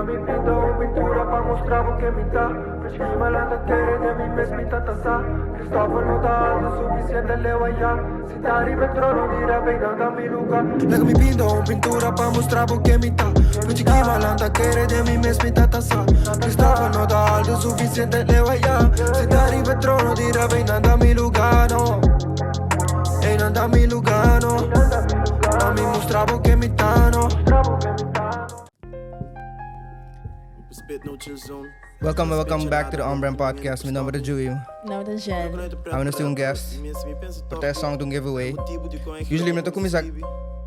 Laga mi pinta un pintura pa mustra bo ken mi ta. Puchi ki malanta kere den mi mes mi tata sa. Christopher no ta alto suficiente leu aya. Sinta riba e trono di rap einan ta mi lugar no. Einan ta mi lugar no. Pa mi mustra bo ken mi ta no. Welcome, welcome back to the On Brand Podcast. Mi nomber ta Juim. Mi nomber ta Jen. Awe nos tin un guest. Por ta e song ta un giveaway. Usually mi no ta cuminsa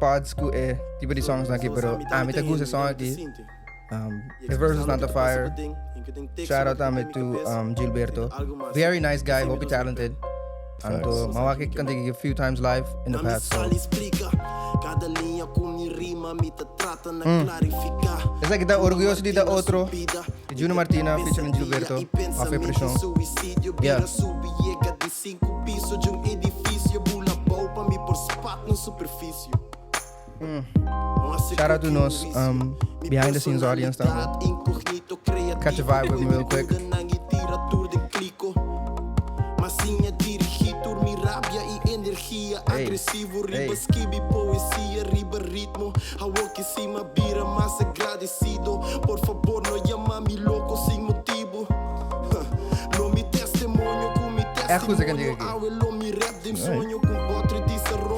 pods cu e tipo di songs aki, pero ami ta gusta e song aki. Um, e verses nan ta fire. Shout out tambe to um, Gilberto. Very nice guy, hopi talented. Anto, m'a wak e cantica a few times live in the past. So. Esaki ta Orguyoso di ta otro di Juno Martina featuring Gilberto Afe Preshon. Yeah. Shout out to nos um, behind the scenes audience tambe. Catch a vibe with me real quick. Hey, hey. Echt goed, ik kan die aqui.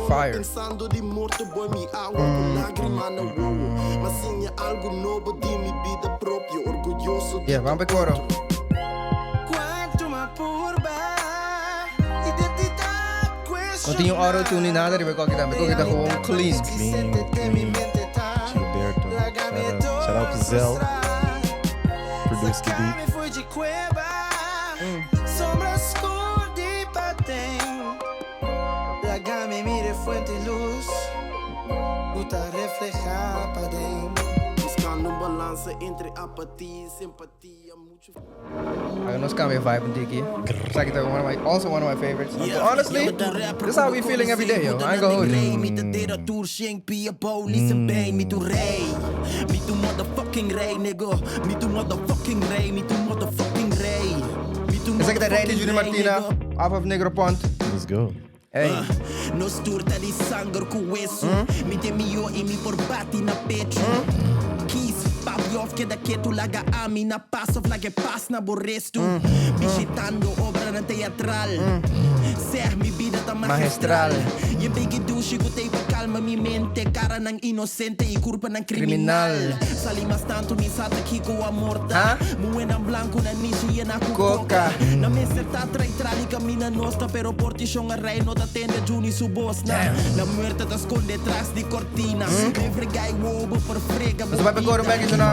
Fire. Yeah, vamos pa coro. No tin un auto-tune ni nada riba e koki tambe. Koki ta gewoon clean. Clean, clean. Gilberto. Shout out, shout out to Zell. Produced the beat. Awe nos cambia vibe un tiki. Esaki ta one of my, also one of my favorites. Yeah. Honestly, this is how we feeling every day, yo. I ain't gonna hold you. Esaki ta Rey di Juni Martina, off of Negro Pont. Let's go. Hey. Nos tur ta di sanger ku wesu. Mi tin mihó i mi por bati na pechu. Kies, papia of keda ketu laga ami na pas of laga e pas na bo restu. Bishitando obranan teatral. Seh, mi bida ta magistral. Ye bigi dushi ku tei pa kalma mi mente. Karanan inosente i kurpanan kriminal. Sali mas tantu mi sa ta kiko amor ta. Muhénan blanku na nishi yena ku koka. Nan mester ta traitral i kaminda nos ta pero portishon a rei no ta tende Juni su bos na. La muerte ta skonde tras di kortina. Den frega i wowo bo por frega bo bida.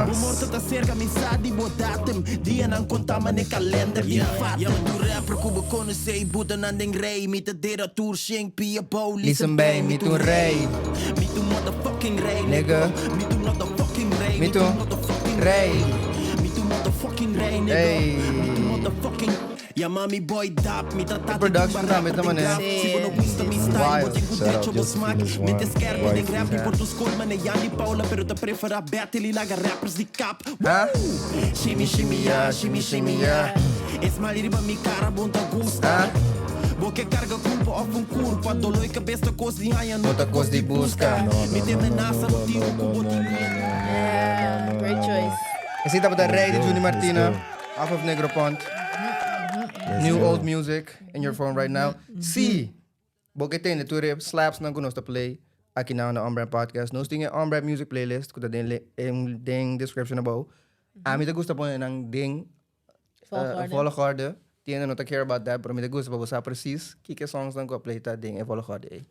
Bo morto ta serka mi sa di bo datum. Dianan konta mane kalender di fatum. Tur rapper ku bo konosé i buta nan den rei. Mi ta dera tur shen pia bou Listen bay, mi tu rey. Mi tu motherfucking rey, nigga. Mi tu motherfucking rey, Mi tu rey. Mi tu motherfucking rey, nigga. Hey. Mi tu motherfucking Yama mi boy dap, mi ta tati production tumba tambe rap ta den mane. graf. Si bo no gusta mi style, bo Wild. tin ku Shout out derecho bo smak. Josephine Mente Swan, skerpi den wifey. rap, mi por tu skol mane Yandy Paula, pero ta prefera battle i laga rappers di kap. Ha? Woo! Shimmy shimmy ya, shimmy shimmy ya. E smile riba mi cara bon ta gusta. Ha? Bo ke carga culpa of un curpa. Dolor y cabes ta cos di haña, No ta cos di busca. No, no, Mi te no, no, menasa, no, no tiro no, cu bo no, tin no, miedo. no, no, Yeah, no, no, great no. choice. Esey tabata Rey di Let's Juni go, let's Martina, go. off of Negropont. Let's New go. old music in your phone right now. Si bo ke tende tur e slaps nan ku nos ta play aki na na On Brand Podcast, nos tin e On Brand Music playlist ku ta den li- en den description abou. Ami ta gusta pone nan den Volgorde. volgorde. Tiene no ta care about that, pero mi ta gusta pa bo sa precies kiko songs nan ku a play ta den e volgorde ei.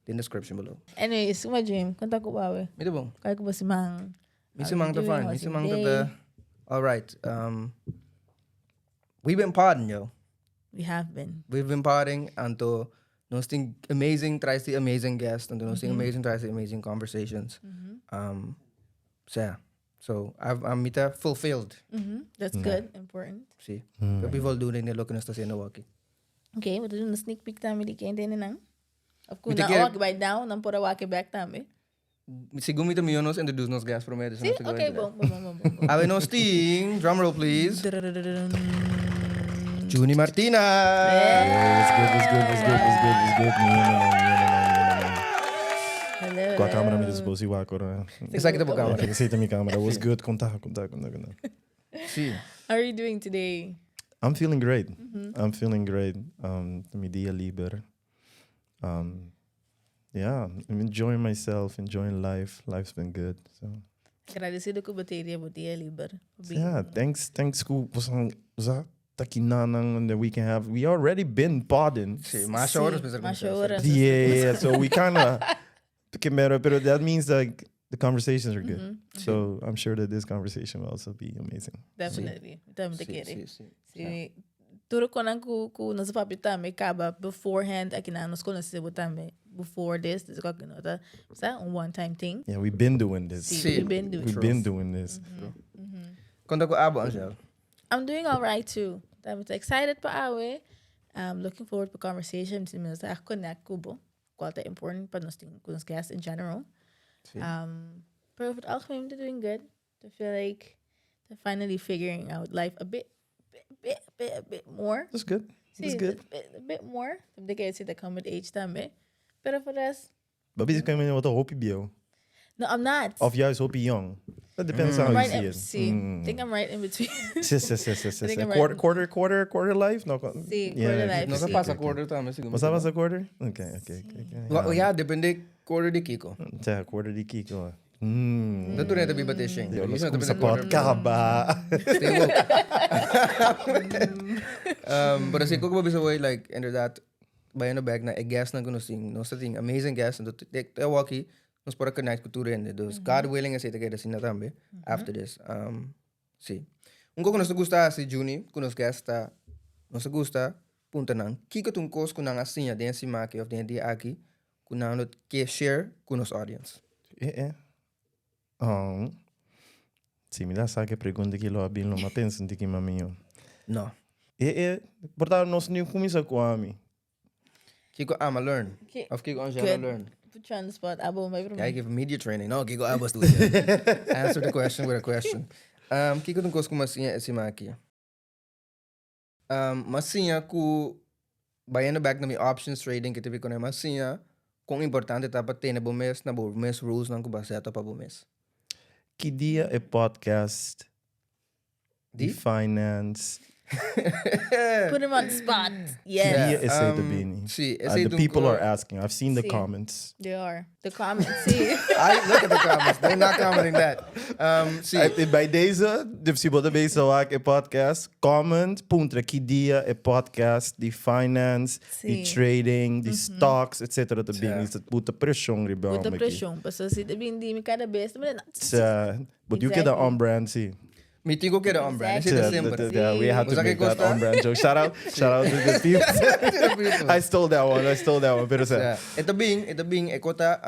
Den description below. Anyways, kuma Jim, konta ku bawe. Mi ta bon. Kaya ku bo siman? Mi How siman you ta doing? fine. Mi How's your siman ta day? ta all right. We've been podding, yo. We have been. We've been podding anto nos tin amazing tries the amazing guests anto nos tin amazing tries the amazing conversations. So yeah. So I've, I'm mi ta fulfilled. That's good, important. Sí. Hopi voldoende den loke nos ta haciendo aki. Okay, we doen een sneak peek tambe di ken tene nan. Of Mi ku ta nan kere- wak by now, nan por a wak back tambe. Segun mi ta mihó nos introduce nos guest promé, dus Sí? nos ta go Ok, into bon, that. bon, bon, bon, bon, bon. Awe nos tin, drum roll please, Juni Martina! Yeah, what's good, what's good, what's good, what's good, what's good. Mi no, no, mi no, no, mi no, no. Hello, Kua camera mi ta hello. supposed wak ora? Esaki ta bo camera. Ok, esei ta mi camera. What's good? Konta, konta, konta, konta. Sí. How are you doing today? I'm feeling great. I'm feeling great. Ta mi dia liber. Yeah, I'm enjoying myself, enjoying life. Life's been good. So. Agradecido ku bo te bo dia liber. Yeah, thanks, thanks ku bosan sa takinanan and that we can have. We already been podding. Sí, masha horas pensar Masha horas. Yeah, so we kind of pero, pero that means like the conversations are good. So I'm sure that this conversation will also be amazing. Definitely. Tambe te kere. Sí, sí. Sí. Tur konan ku nos papia tambe kaba beforehand aki nan nos konoce bo tambe before this, dus kok no ta sa un one time thing. Yeah, we've been doing this. Sí, Sí. we've been doing We've been doing this. Konta ku abo, Angel. I'm doing all right too. I'm excited pa awe. I'm looking forward to conversation. Si nos ta connect ku bo. Cual ta important pa nos tin ku nos guests in general. Sí. Pero over het algemeen, we're doing good. I feel like they're finally figuring out life a bit, bit, bit, bit, a bit more. That's good. That's Sí, good. a bit more. Tambe ke that come with age tambe. Pero for us, Maar bisa kan je wat hopi bio. No, I'm not. Of juist hopi young. That depends I'm how you right see in, it. sí, I think I'm right in between. Sí, sí, sí, sí, sí. think sí. I'm right Quarter, in- quarter, quarter, quarter life? No, Sí, quarter life, Nos a sí. pasa quarter tambe, segun mi. Was dat was a quarter? Okay. Wa- Ja, depende quarter di kiko. Ja, quarter di kiko. No tur hende ta biba te shen. Yo, Nos nos ta kumsa depende quarter. pod kaba. Stay woke. Pero si koko bisa way like inderdaad bayendo back na e guest nan ku nos tin. Nos ta tin amazing guests en te te awaki nos por a connect ku tur hende. Dus God willing esei ta keda asina tambe after this. Si. Un kos ku nos ta gusta hasi Juni ku nos guest ta nos ta gusta punta nan kiko ta un kos ku nan a siña den e siman aki of den e dia aki ku nan lo ke share ku nos audience. Eh eh. Si mi ta sa ke pregunta ki lo a bin lo m'a pensa un tiki mamiyo. No. Eh eh, por ta nos ni kuminsa ku ami. Kiko ama learn. Ki- Of kiko Angela Good. learn. Put you on the spot. Abo, may I give media training. No, kiko abo studia. Answer the question with a question. Kiko ta un kos ku m'a siña e siman aki? M'a siña ku bayendo back na mi options trading ke ta bin kuné, m'a siña kon importante ta pa tene bo mes na bo mes rules nan ku bo a seta pa bo mes. Ki dia e podcast di Di? finance? Put him on the spot. Ki Yes. dia esei ta bini? Sí, esei The ta un people are asking. I've seen the Sí. comments. They are. The comments. Sí. I look at the comments. They're not commenting that. Sí. Bij deze, dus si bo ta bezig wak e podcast, comment, puntra ki dia e podcast di finance, di trading, di stocks, etc. ta bini. Ja. Sa buta preshon riba Buta hom aki. preshon. Paso si ta bin di mi kada bes. Sa, but you keda on brand, si. Mi tin ku keda on brand. Esei ta Yeah, semper. yeah, we had to Bo sa make ke that kosta? on brand joke. Shout out to the people. I stole that one. I stole that one. Pero sa, Ja. E ta bin, e kota,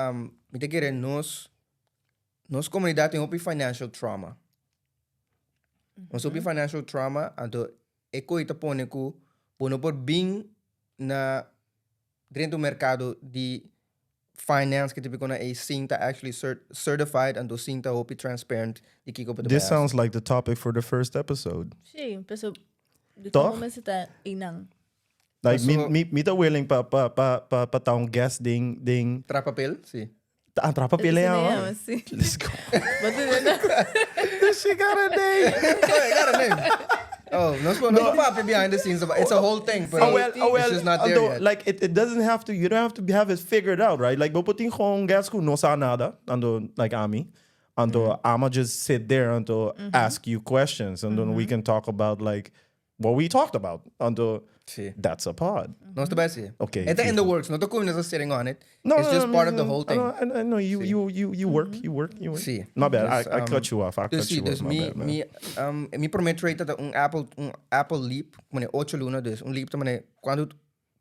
mi ta kere nos komunidat tin hopi financial trauma. Nos hopi financial trauma, anto e koi ta pone ku bo no por bin na drenta un merkado di finance ke tipiko na e sin ta actually certified anto sin ta hopi transparent di kiko bo ta This bai hasi. sounds like the topic for the first episode. Sí, pero di Toch? como mensen ta inang. Like mi Paso- mi ta willing pa ta un guest ding Tra papel, sí. Ta tra papel Ese ya. ne, sí. Let's go. But then, She got a name. Oh, I got a name. Oh, no papia behind the scenes about it's a whole thing, pero Oh well, oh well, it's just not there although, yet. like it doesn't have to, you don't have to have it figured out, right? Like bo por tin gewoon guest ku no sa nada, anto like ami, anto I'ma just sit there anto ask you questions and then we can talk about like what we talked about. Anto Sí. that's a pod. Nos ta bai hasi. Okay, E ta in the fijo. works. No ta ku nos sitting on it. No, It's no, just no, part no, of the no, whole thing. I know you work, you work, you work. Sí. My bad. Dus, I cut you off. I dus cut sí, you dus off. My mi, bad, man. mi promé trade ta un Apple leap, mane 8 luna, dus un leap ta mane kuantu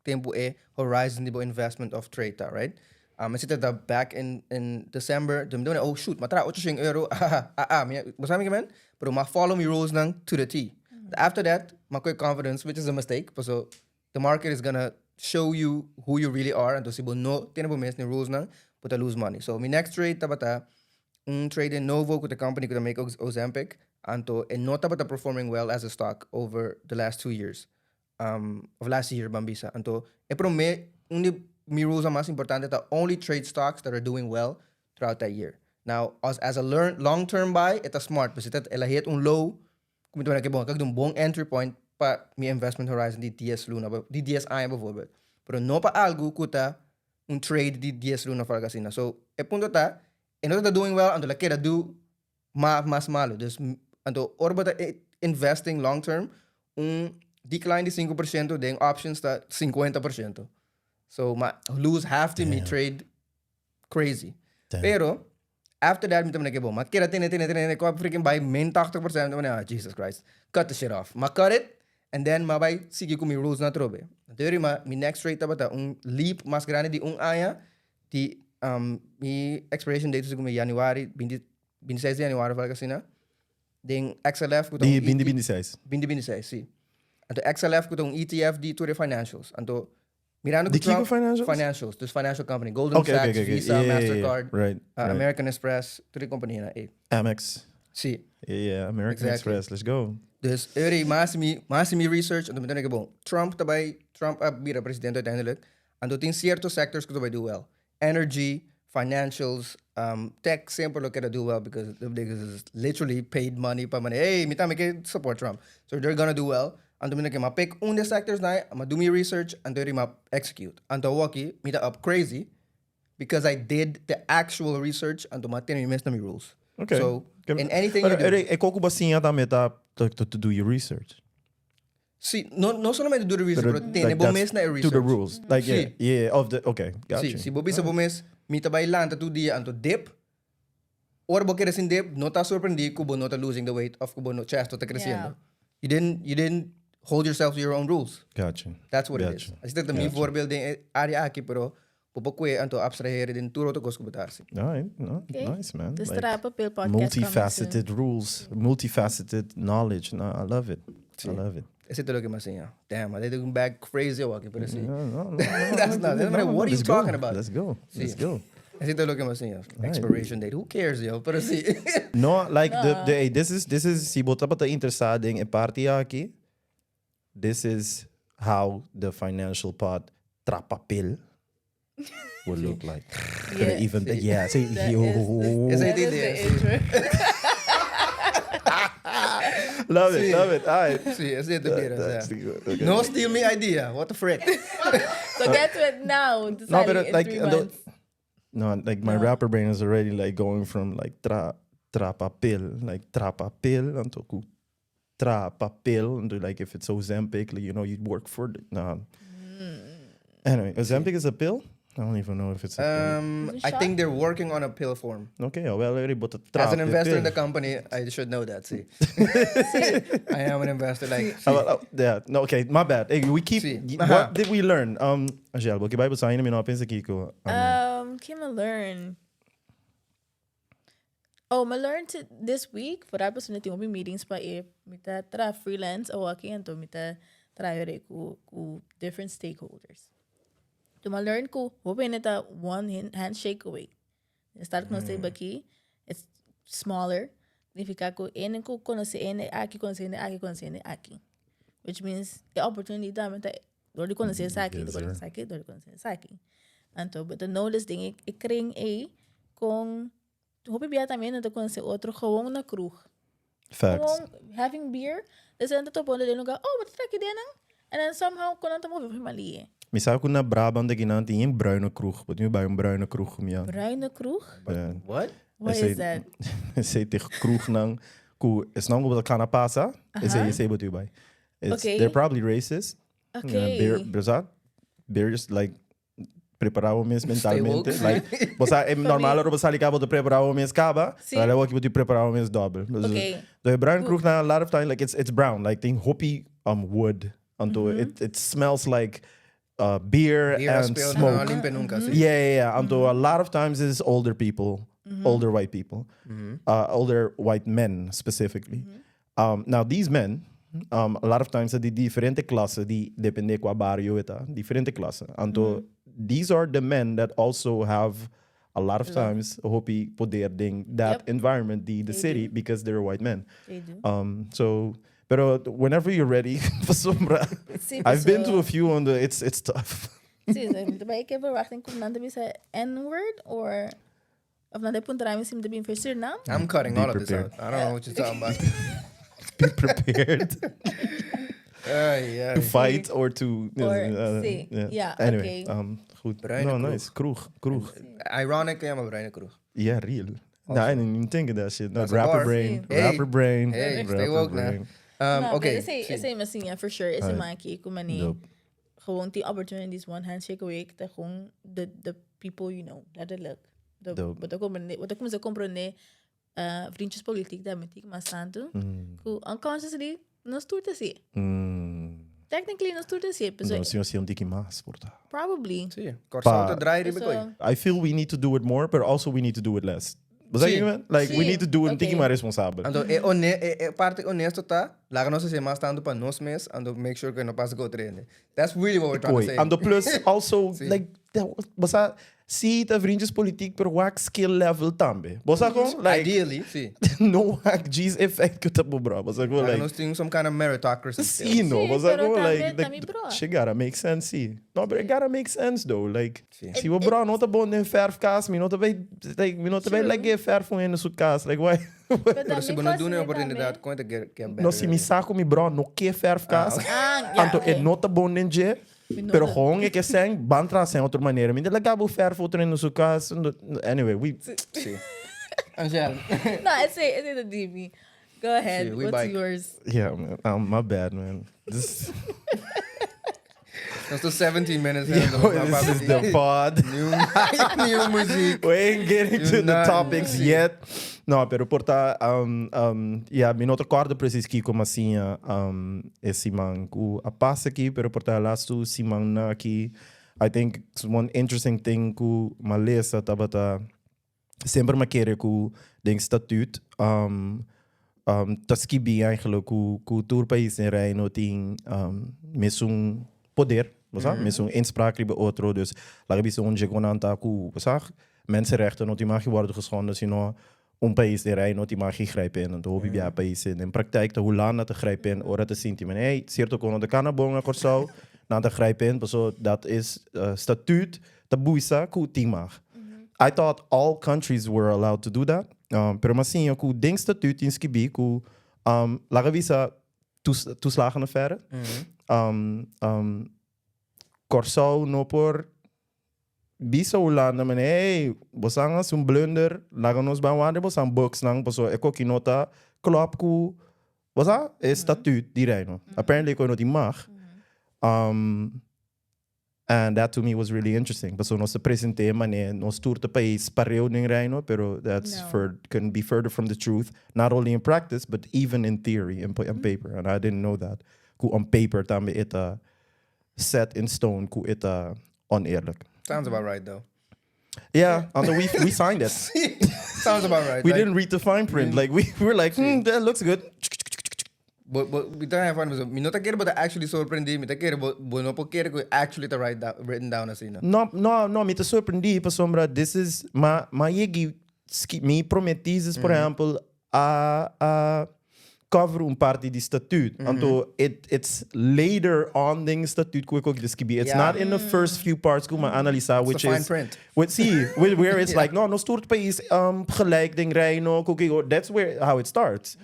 tempu e horizon di bo investment of trade ta, right? Mi zit da back in December, dus mi oh shoot, m'a traha €800, ah, ah, ah, mi, bo sa mi ke men? Pero m'a follow mi rules nan to the T. After that, m'a kue confidence, which is a mistake, so the market is gonna show you who you really are, anto si bo no tene bo mes ni rules nan, bo ta lose money. So mi next trade tabata un trade den Novo ku ta company ku ta make Ozempic, anto e no tabata performing well as a stock over the last 2 years. Of last year, ban bisa. Anto e prome un di mi rules mas importante ta only trade stocks that are doing well throughout that year. Now, as a learn long term buy, e ta smart, pasobra el a hit un low ku mi ta ke bon, kak un bon entry point pa mi investment horizon di 10 luna, di 10 aña bijvoorbeeld. Pero no pa algo ku ta un trade di 10 luna of algo asina. So, e punto ta, e no ta doing well, anto el a keda do mas malo. Dus, anto, ora bo ta investing long term, un decline di 5% den options ta 50%. So, m'a lose half di mi trade, crazy. Damn. Pero, after that, mi tambe ke bon. M'a keda tene, tene, tene, tene, freaking bai min 80%, mi ah, Jesus Christ. Cut the shit off. M'a cut it, and then m'a bai sigui ku mi rules na trobe. Anto, ma, mi next trade tabata un leap mas grandi di un aña, di mi expiration date ku mi januari, 20, 26 di januari, of algo asina. Den XLF, ku ta Di un 20 26. 2026, si. Anto XLF ku ta un ETF di tur e financials. Anto, mirando Di ku Trump, kiko financials? Financials, dus financial company. Goldman Sachs, Visa, Mastercard, American Express, tur e kompania. Amex. Si. Yeah, American Express, let's go. Dus, eri, mas mi research, anto mi ke bon. Trump tambe, Trump a bira presidente uiteindelijk. Anto tin sierto sectors ku tambe do well. Energy, financials, tech semper lo keda do well because the niggas is literally paid money pa money. Hey, mi tambe ke support Trump. So they're gonna do well. Anto mi ke m'a pick un di e sectors nan, m'a do mi research, anto eri m'a execute. Anto awaki, mi ta up crazy because I did the actual research, anto m'a tene mi mes na mi rules. So, in anything you Pero do. Eri, e koko basinha tambe ta to do your research. Si, no solamente do the research, Pero, pero tene like, bo that's mes na e to research. the rules. Like, Si. yeah, of the, okay, got Si, you. si bo bisa bo mes, mi ta bai lanta tur dia anto dip, ora bo keda sin dip, no ta sorprendí ku bo no ta losing the weight of ku bo no chest no ta kresiendo. You didn't hold yourself to your own rules. Got you. That's what it Got is. you. Asina ta mi Got you. voorbeeld den e area aki, pero bo por kue anto abstraheer den tur otro kos ku bo ta hasi. All right, no, nice, man. The Like, Strapa Pill podcast coming soon. multifaceted rules, multifaceted knowledge. No, I love it. I love it. Esei ta loke m'a siña. Damn, I did back crazy awaki, pero si. No, That's not. no, What are you let's go. talking about? Let's go. Let's Si. go. Esei ta loke m'a siña. Expiration date. Who cares, yo? Pero si. No, like the hey, this is si bo ta interesá den e parti aki. This is how the financial part trapapel will look like. Pero even yeah, see, That is Esei that is idea, the si. intro. Love it, Si. love it. All right. Si, esei ta bira. That's okay. No steal me idea. What the frick? So get to it now. No, Deciding but in like 3 months. No, like my No. rapper brain is already like going from like trapapel, like trapapel, anto ku trapapel, and like if it's Ozempic, like, you work for the, no. Anyway, Ozempic is a pill? I don't even know if it's a pill. Is it I shot? Think they're working on a pill form. Okay, well, already but the As an investor in the pill. company, I should know that. See, I am an investor. Like, Oh, well, oh, yeah, no, okay, my bad. Hey, we keep. Si. What did we learn? Angel, bo bai ainda mi no a pensa kiko. Kiko m'a learn. Oh, m'a learn to this week, for that person tin meetings pa e mi ta traha freelance awaki, anto mi ta traha ku different stakeholders. Anto m'a learn ku hopi ta one handshake away. Start ku nos aki, it's smaller. Significa ku hende ku konosé hende aki, konosé hende aki, konosé hende aki. Which means the opportunity tambe ta dor di konosé esaki, dor di Sir. konosé esaki, dor di konosé esaki. Anto, but the notice ding ik kring e kon hopi bia tambe no ta konosé otro gewoon na kroeg. Facts. Gewoon having beer. Dus dan ta pone den lugar, "Oh, wat trek je den?" And then somehow kon ta move malie. Mi sa ku na Brabant aki nan tin een bruine kroeg. Wat nu bij een bruine kroeg ja. Bruine kroeg? Ja. What? What is that? Esei ta kroeg nan ku esnan ku kana pasa. Esei esei bo bai. It's They're probably racist. Yeah, beer, bro, beer just like prepará bo mes mentalmente. Woke. Like, bo sa, normal ora bo sali kaba bo prepará bo mes kaba. Si. Pero aki bo prepará bo mes dòbel. Dus, de bruine kroeg na a lot of time like it's brown, like tin hopi wood anto it smells like beer, Beer and spilled, smoke. no limpia nunca. Si. Yeah. Anto a lot of times it's older people, older white people, older white men specifically. Now these men, a lot of times di diferente klase, di dependé kua bario e ta, diferente klase. Anto these are the men that also have a lot of times hopi poder den that environment di the city because they're white men. They do. So, pero whenever you're ready, pasobra. Sí, I've been to paso- a few on the, it's tough. Sí, so, maar ik heb verwachting komt nan te bisa N-word or of nan te puntra mi sim te bin voor Suriname. I'm cutting Be all of this prepared. out. I don't know what you're talking about. Be prepared Ay, ay. to fight or to Or- sí, yeah, Anyway, okay. goed. Bruine No, kroeg. nice. Kroeg, kroeg. Ironically, I'm a bruine kroeg. Yeah, real. No, I didn't even think of that shit. No, That's a rapper bar. brain. Hey. Rapper brain. Hey, stay rapper woke now. brain. No, Okay. maar Esey, sí. esey mi siña, for sure. Esey Alright. man aki ku mani. Dope. Gewoon die opportunities one handshake away. Ta gewoon the people you know. Letterlijk. De, Dope. Wat ik comprende, wat ik me comprende, vriendjes politiek daar met ik maar staan toe. Ku unconsciously, nos tur ta si. Technically, nos tur ta si. No, si nos un tiki mas, por ta. Probably. Sí. Kòrsou ta draai riba So, koi. I feel we need to do it more, but also we need to do it less. Was that Sí. you, man? Like, we Sí. need to do it un tiki Okay. mas responsabel. Anto, e, one, e, e parti honesto ta, laga nos hasi mas tantu pa nos mes, anto make sure ku no pasa ku otro hende. That's really what we're trying to Koi. say. Anto plus, also, Sí. like, bo sa, sí, ta vriendjes politiek, pero wak skill level tambe. Bo sa kon? Like, Ideally, sí. no wak G's effect ku ta bo bro. Bo sa kon, Laga like, nos tin some kind of meritocracy. Sí, no. Sí, Bo sa pero kon, tambe like, ta mi bro. shit gotta make sense, sí. No, but it gotta make sense, though. Like, Sí. si bo bro no ta bon den verfkas, mi no ta bay, like, mi no ta bay, True. like, verf un in su kas. Like, why? Pero si mi bo no duna fasciné oportunidat, tambe. kon ta get better? No, si mi sa ku mi bro no ke verfkas, Ah, ok. Ah, ja, anto e oké. no ta bon den dje, Mi no pero ta- gewoon e ke sen, ban tra sen otro manera. Mi de laga bo verf otro in su kas. Anyway, we Sí. Angel. No, esey ta di mi. Go ahead. Sí, we What's bike. yours? Yeah, man. My bad, man. This Nos ta 17 minutes in. Yo, this is the pod. New music. We ain't getting to the Nothing. topics yet. No, pero por ta, yeah, mi no ta kòrda precies kiko mi a siña e siman ku a pasa aki, pero por ta lastu simannan aki. I think one interesting thing ku mi a lesa tabata semper mi a kere ku den statuut ta skibi eigenlijk ku tur pais den Reino tin mesun poder, bo sa? Mesun inspraak riba otro. Dus laga bisa un dje ku nan ta ku, bo sa, mensenrechten no tin mag worden geschonden, sino un pais den Reino tin mag grijpen in. Anto hopi bia paisnan den praktijk ta Hulanda ta grijpen in ora ta sinti men, hey, sierto kon no ta kana bon na Kòrsou, nan ta grijpen in, paso dat is statuut ta buisa ku tin mag. I thought all countries were allowed to do that, pero m'a siña ku den statuut tin skibí ku laga bisa toeslagenaffaire. Kòrsou no por bisa Hulanda men hey, bosan hasi un blunder, laga nos ban wak den bosan booksnan pasobra e koki no ta klòp ku bo sa e statuut di Reino. Apparently e koki no tin mag. And that to me was really interesting. Pasobra nos ta present'é manera nos tur ta pais pareu den Reino, pero that's No. for, couldn't be further from the truth, not only in practice, but even in theory, in paper. And I didn't know that. Ku on paper tambe e ta set in stone ku e ta oneerlijk. Sounds about right, though. Yeah, anto we signed it. Sounds about right. We Like, didn't read the fine print. Like we were like, that looks good. Bo, mi ta haña fun, mi no ta kere bo ta actually sorprendí, mi ta kere bo, bo no por kere ku actually ta write down, written down asina. No, no, no, mi ta sorprendí pasobra this is ma ma yegi ski mi promé thesis por ehempel a cover un parti di statuut. Anto it's later on den statuut ku e koki ta skibi. It's not in the first few parts ku mi a analisa It's which the fine is print. With, sí, where it's like no, nos tur pais gelijk den Reino ku kiko, that's where how it starts.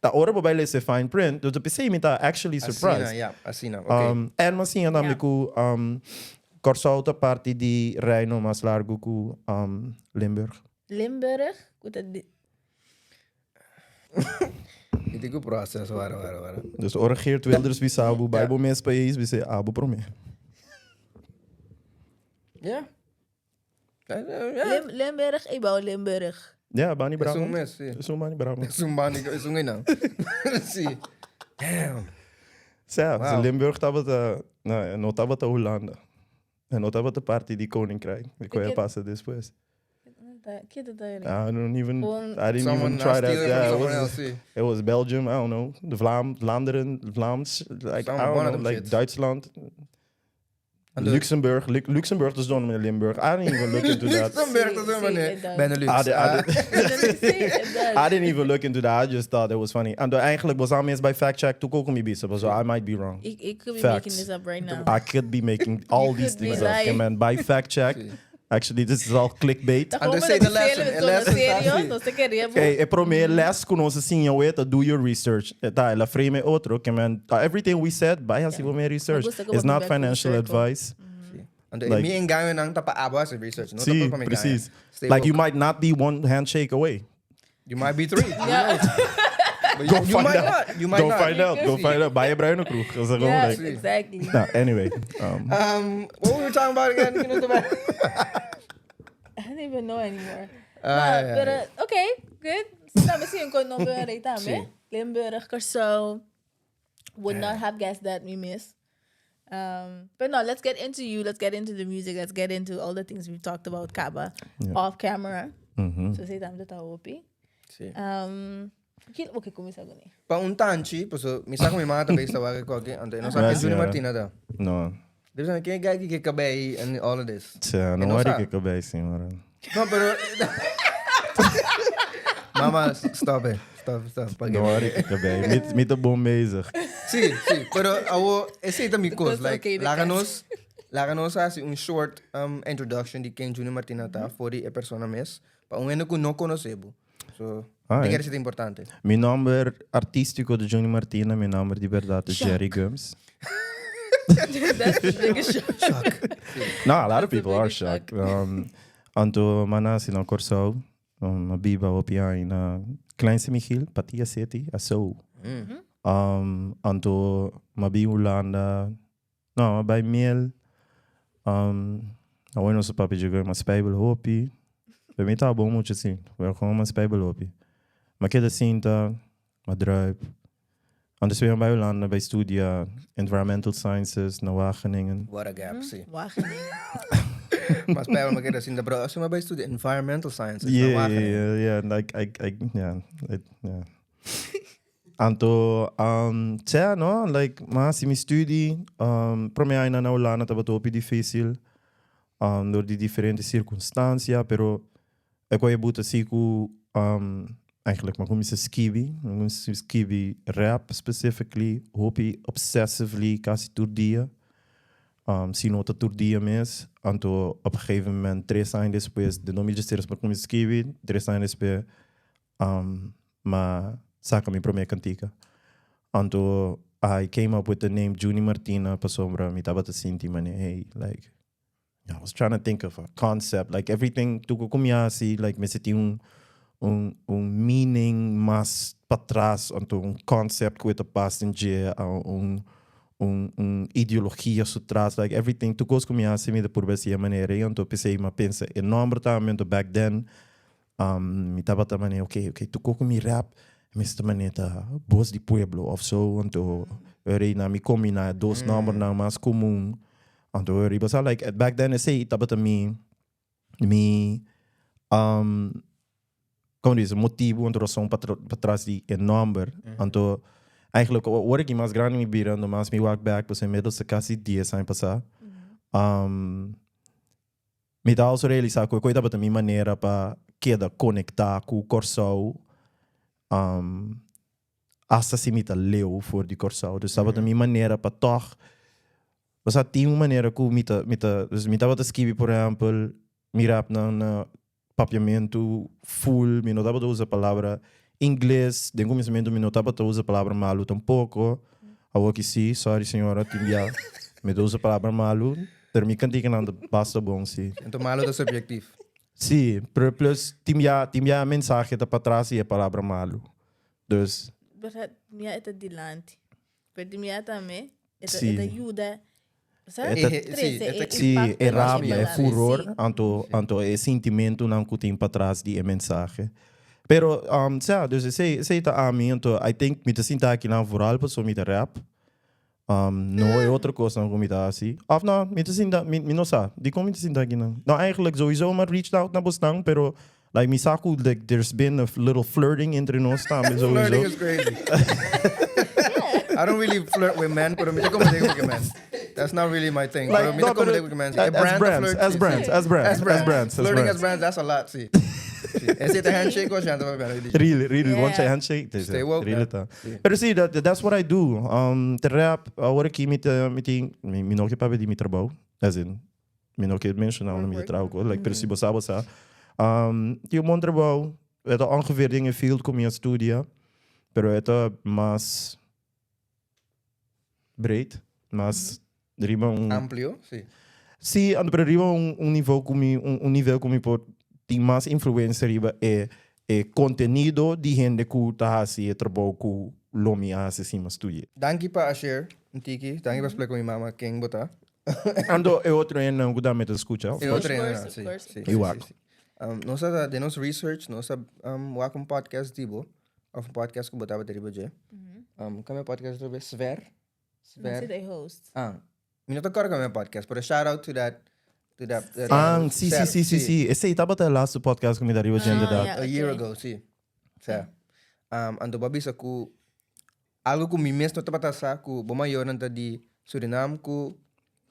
Ta ora bo bai lesa e fine print, dus p'esei mi ta actually Asina, surprised. ja, asina, oké. En mi a siña tambe ku Kòrsou ta parti di Reino mas largu ku Limburg. Limburg, ku ta di. Mi tin ku process, wara, wara, wara. Dus ora Geert Wilders bisa bo bai bo mes pais, bis'é abo promé. Ja. Ja. Limburg, ik bouw Limburg. Ja, Bani Es un Brabant. mes, sí. Es un Bani Brabant. Es un Bani, es un einan. Sí. Damn. Sa, Wow. Limburg tabata, no, no tabata Hulanda. E no tabata parti di Koninkrijk. Di koe a pasa despues. Ke ta ta I don't even, Gewoon- I didn't Someone even try that. steal it from Yeah, it someone was, else, sí. it was Belgium, I don't know. De Vlaam, Vlaanderen, Vlaams, like, I Some don't one of know, them like shits. Duitsland. Luxemburg, Luxemburg is done met Limburg. I didn't even look into that. Luxemburg Sí, is done sí, met it does. Benelux. I, Ah. It does. I didn't even look into that. I just thought it was funny. En eigenlijk was aan bij fact check toen ook om Ibiza, so I might be wrong. Ik could be Facts. making this up right now. I could be making all You these could be things up. lying. Man, by fact check. Actually, this is all clickbait. Tá And como they say de the lesson, serio, a lesson serio, está no sé qué haría. Hey, e prome les ku nos siña we ta do your research. Ta, la frame otro, ke man, everything we said, bai hasi bo mes research. Me gusta como It's not back full financial circle. advice. Anto, Like- mi engaño nan ta pa abo hasi research. No Sí, ta pa mi engaño. precies. Stay Like you woke. might not be one handshake away. You might be three. Yeah. But Go you, you find might out. not. You might Go not. find out. Go find out. Bai Bruine Kroeg. Dat is gewoon Yeah, like- exactly. Nou, anyway. What were we talking about again? You know, the I don't even know anymore. Ah, Maar, ja, pero, ja. okay, good. Sabi si yung kon nombre ahí también. Sí. Limburg, Curaçao. Would not have guessed that we miss. But no, let's get into you. Let's get into the music. Let's get into all the things we've talked about, Kaba, off camera. So say tam ta hopi. Sí. Okay, kuminsa guni. Pa un tanchi, pues mi sa ku mi mama ta bezig ta wak koki, anto no sa Ja, ken Juni señora. Martina ta. No. Debe saber ken guy ki kabei and all of this. Tja, E no no worry sa. que kabei, senhora. No, pero Mama, stop it. Stop, stop. Pa No worry que kabei. Mit mit de bom bezig. Sí, sí, pero awo esei ta mi kos, That's like okay, the laga nos laga nos hasi un short introduction di ken Juni Martina ta for di e persona mes, pa un hende ku no konosé bo. So, Ah, te eh. kere si ta importante. Mi nomber artístico de Juni Martina, mi nomber di berdad is Jerry Gumbs. That's the biggest shock. No, a lot of That's the people are biggest shock. shocked. Anto m'a nasi na Kòrsou, m'a biba hopi aña na Klein Sint Michiel, Patia City, Aso. Anto m'a bin Hulanda, no, m'a bai Miel. Awor nos a papia dje m'a spijbel hopi. Bij mi ta bon mucha si, pero gewoon m'a spijbel hopi. M'a keda sinta, m'a druip. Anto m'a bai Hulanda bai studia Environmental Sciences na Wageningen. What a gap, si. Wageningen. M'a spijbel m'a keda sinta, pero asina m'a bai studia Environmental Sciences na Yeah, Wageningen. yeah, like, I, yeah, I, yeah. Anto, tja, no, like, m'a hasi mi studie, prome aña na Hulanda tabata hopi dificil, door di diferente circunstancia, pero e koe buta si ku, eigenlijk, m'a cuminsa skibi, m'a cuminsa skibi rap specifically, hopi obsessively, casi tur dia, si no ta tur dia mes, anto op een gegeven moment, tres aña despues, den 2016 m'a cuminsa skibi, tres aña despues, m'a saca mi prome cantica. Anto I came up with the name Juni Martina pasobra mi tabata sinti mane, hey, like, I was trying to think of a concept, like everything tur cu mi haci, like mester tin un, un, un meaning mas patras, anto un concept cu e ta pas den dje, un, un, un ideologia su tras, like everything tur cos cu mi haci mi ta purba haci e manera ey, anto pesey mi a pensa e nomber tambe, anto back then mi tabata manera, ok, ok, tur cos cu mi rap mester manera ta voz di pueblo of so, anto ora mi combina e dos nombernan mas comun, anto ora riba sa, like back then esey tabata mi, mi como dice, motibo anto razon patras di e nomber. Anto eigenlijk ora ki mas grandi mi bira, anto mas mi wak back, pasobra inmiddels ta casi dies aña pasa. Mi ta also realisa cu e tabata mi manera pa keda conecta cu Corsou, hasta si mi ta leu for di Corsou. Dus tabata mi manera pa toch, osea tin un manera cu mi ta, mi ta, dus mi tabata skibi por ehempel, mi rap nan na papiamentu full, mi no tabata usa palabra ingles, den kuminsamentu mi no tabata usa palabra malu tampoco, awor ki si, sorry señora, tin bia mi ta usa palabra malu, pero mi kantikanan ta basta bon si. Enton malu ta subjectief. Si, pero plus tin bia, tin bia e mensahe ta patras di e palabra malu, dus. Pero mi a e ta dilanti, pero di mi a tambe e ta, Si. e ta yuda E ta, Sí, e ta sí, e rabia, e furor, anto, anto e sintimentunan ku tin patras di e mensahe. Pero, sa, dus esei, esei ta ami, anto I think mi ta sinta akinan vooral pasobra mi ta rap. No e otro kosnan ku mi ta hasi. Of no, mi ta sinta, mi, mi no sa, dikon mi ta sinta akinan? No, eigenlijk sowieso mi a reached out na bosnan, pero like mi sa ku like there's been a little flirting entre nos tambe sowieso. Flirting is crazy. I don't really flirt with men, pero mi ta komprende ku men. That's not really my thing. Like, Pero mi no, ta pero comprende ku mensen. E as brand ta brands, flirt, as si. brands, as brands, As as brands, as Flirting as brands. brands, that's a lot, si. Si. Esei ta handshake o shanta pa bera di. Really, really, Yeah. one shake handshake. Stay woke, Really man. ta. Si. Pero si, that's what I do. Te rap, awor aki mi ta, mi tin, mi no ke papia di mi trabou, as in, mi no ke menciona unda mi ta Work, traha ko, like, pero si bo sa, bo sa. Tin un bon trabou, e ta ongeveer den e field ku mi a studia, pero e ta mas breed, mas riba un... Amplio, si. Sí, anto pero riba un, un nivel ku mi, un, un nivel ku mi por tin mas influencia riba e, e contenido di hende ku ta hasi e trabou ku lo mi a hasi sin mi a studia. Danki pa a share un tiki, danki pa splika mi mama ken bo ta. Anto e otro hendenan ku tambe ta skucha, of E course. otro hendenan, Of si, course, si, of si, Iwak. si, si. Nos a ta den nos research, nos a wak un podcast di bo, of un podcast ku bo tabata riba dje. Kame podcast otra bes? Sver? No Sver? si de host. Ah, mi no ta kòrda kame podcast, pero shout out to that, to that, that Ah, si, si, Sver, si, si, si. Esei tabata e laatste podcast ku mi ta riba dje, Ah, inderdaad. ja. A year Ok. ago, si. Sa. Anto bo a bisa ku algo ku mi mes no tabata sa ku bo mayornan ta di Surinam ku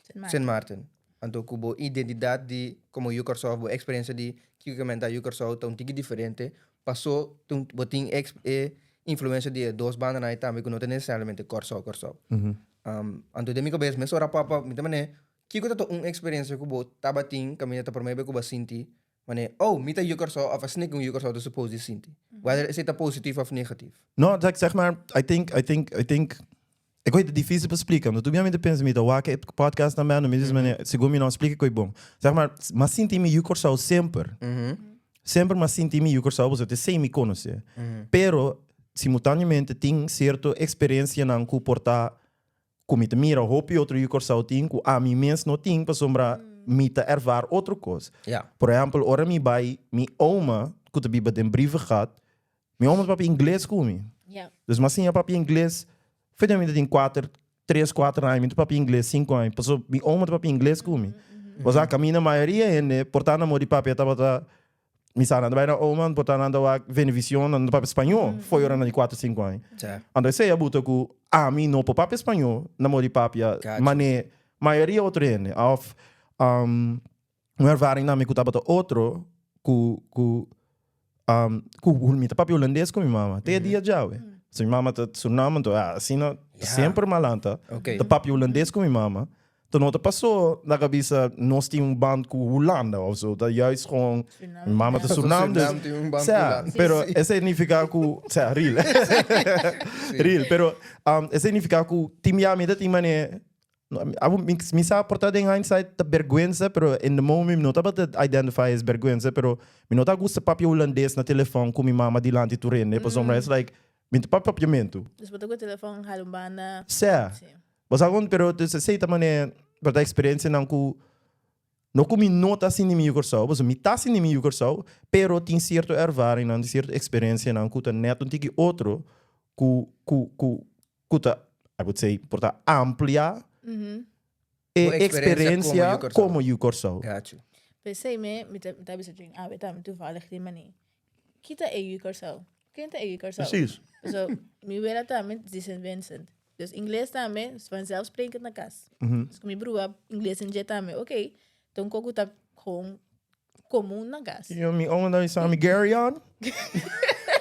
Sint Sint Maarten. Maarten. Anto ku bo identidat di komo yu Kòrsou, bo eksperensia di kiko ke men ta yu Kòrsou ta un tiki diferente, paso ta un bo tin e e influensia di e dos bandanan ei tambe ku no ta nesesariamente Kòrsou Kòrsou. Anto den mi kabes mesora papa mi ta manera kiko ta ta un eksperensia ku bo tabatin kaminda ta promé be ku bo a sinti Wanneer, oh, mi ta yu Kòrsou òf asina ku un yu Kòrsou ta supos di sinti. Whether esei ta positief òf negatief. No, like, zeg maar, I think, I think, I think, e koi ta difícil pa splika, no? Tu mi ta pensa, mi ta wak e podcast na mano, mi diz, mm segun mi no splika koi bon. Zeg maar, m'a sinti mi yu Kòrsou semper. Semper m'a sinti mi yu Kòrsou, pasobra te sei mi konosé. Pero, simultáneamente tin sierto eksperensianan ku por ta ku mi ta mira hopi otro yu Kòrsou tin ku ami mes no tin pasobra mi ta ervaar otro kos. Por ehèmpel, ora mi bai mi oma ku ta biba den Brievengat, mi oma ta papia ingles ku mi. Dus mi a siña papia ingles for di mi ta tin kuater, tres, kuater aña, mi ta papia ingles sinku aña pasobra mi oma ta papia ingles ku mi. Osea kaminda mayoria hende por ta na mor di papia tabata Mi sa nan ta bai na Oman, por ta nan ta wak Venevision, nan ta papia spañó fo'i ora nan di kuater sinku aña. Anto esei a buta ku ami no por papia spañó na modi papia manera mayoria otro hende. Òf un ervaring na mi ku tabata otro ku ku ku mi ta papia hulandes ku mi mama te e dia djawe. So mi mama ta Surinam anto asina semper malanta ta papia hulandes ku mi mama. Ta no ta paso na cabisa nos tin un band cu Hulanda of zo. Ta juist gewoon Suriname. mi mama ta Suriname dus. Suriname tin un band cu Sea, Hulanda. pero e significa cu, sea, real. Real, pero um, e significa cu tin bia mi ta tin mane no, mi, mi, mi sa por ta den hindsight ta bergüenza, pero in the moment mi no tabata identify as bergüenza, pero mi no ta gusta papia hulandes na telefon cu mi mama dilanti tur hende, pasobra it's like mi ta papia papiamento. Dus bo ta cu e telefon hala un banda. Sea. Sí. Bo sa kon, pero dus esei ta manera, por ta experiencianan ku no ku mi no ta sinti mi yu Kòrsou, pasobra mi ta sinti mi yu Kòrsou, pero tin sierto ervaringnan, tin sierto experiencianan ku ta nèt un tiki otro ku ku ku ku ta, I would say, por ta amplia e Bo experiencia experiencia komo yu Kòrsou. Got you. P'esei mi mi ta mi ta bisa djin awe tambe toevallig di manera, kita e yu Kòrsou? Ken ta e yu Kòrsou? Precies. So, mi wela tambe di Sint Vincent. Dus ingles tambe, is vanzelfsprekend na kas. Dus ku mi brua ingles en dje tambe, oké, ta un kos ku ta gewoon komun na kas. Yo, mi oma ta bisa mi, Gary on,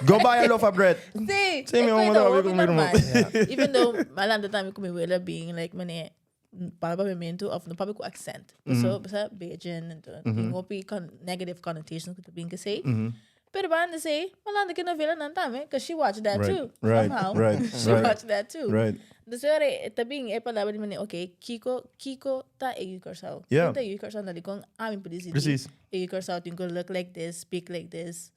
go buy a loaf of bread. Sí, Sí, mi e oma koe ta ta hopi ku mi normal. ruman. Even though malanta tambe ku mi wela being like, meneer, papia papiamentu of no papia ku accent. So, basta Bajan, enton tin hopi con negative connotations ku ta bin kesey. Pero banda esey, malanta ke novela nan tambe, cause she watch that Right, too, right, somehow. right, She right. watch that too. Right. Dus ora e ta bin e palabra di manera, okay, kiko, kiko ta e yu Kòrsou? Yeah. Kiko ta e yu Kòrsou? Na dikon ami por disidí Precies. e yu Kòrsou tin ku look like this, speak like this.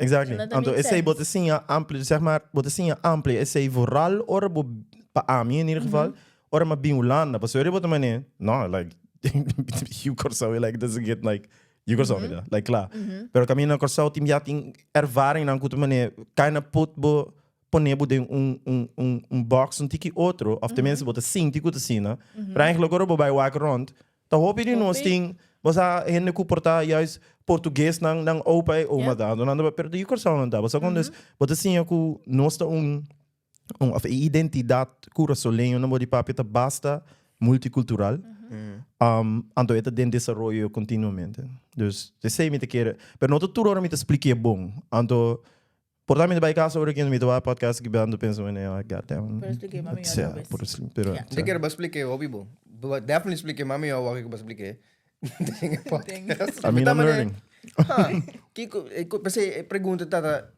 Exactly. Dat Anto make esei bo sense. ta siña ampli, zeg maar, bo ta siña ampli esei vooral ora bo, pa ami in ieder geval, ora mi a bin Hulanda. Pasobra bo ta mane, no, like, yu Kòrsou, like, doesn't get like, yu Kòrsou mi ta, like, kla. Pero kaminda na Kòrsou tin ya tin ervaringnan ku ta mane, kinda put bo, pone bo den un, un, un, un box un tiki otro, of tenminste bo ta sinti ku ta asina. Pero eigenlijk ora bo bai wak rond, Ta hopi di nos tin, bo sa hende ku por ta juist portugues nan nan opa e oma ta, anto nan ta pero di Kòrsou nan ta. Bo sa kon dus bo ta siña ku nos ta un un of e identidat kurasoleño nan bo di papia ta basta. multicultural. Anto e ta den desaroyo continuamente. Dus esei mi ta kere, pero no ta tur ora mi ta spliké bon. Anto por ta mi ta bai casa ora ki mi ta wak podcast aki anto pensa mane oh god damn. Por spliké mami Sea, otra bes. por sli- pero Ja. Mi ta kere bo spliké hopi bon. Bo definitely spliké mami yo wak ku bo spliké den e podcast. I mean, I'm learning. Ha, kiko, p'esei e pregunta tata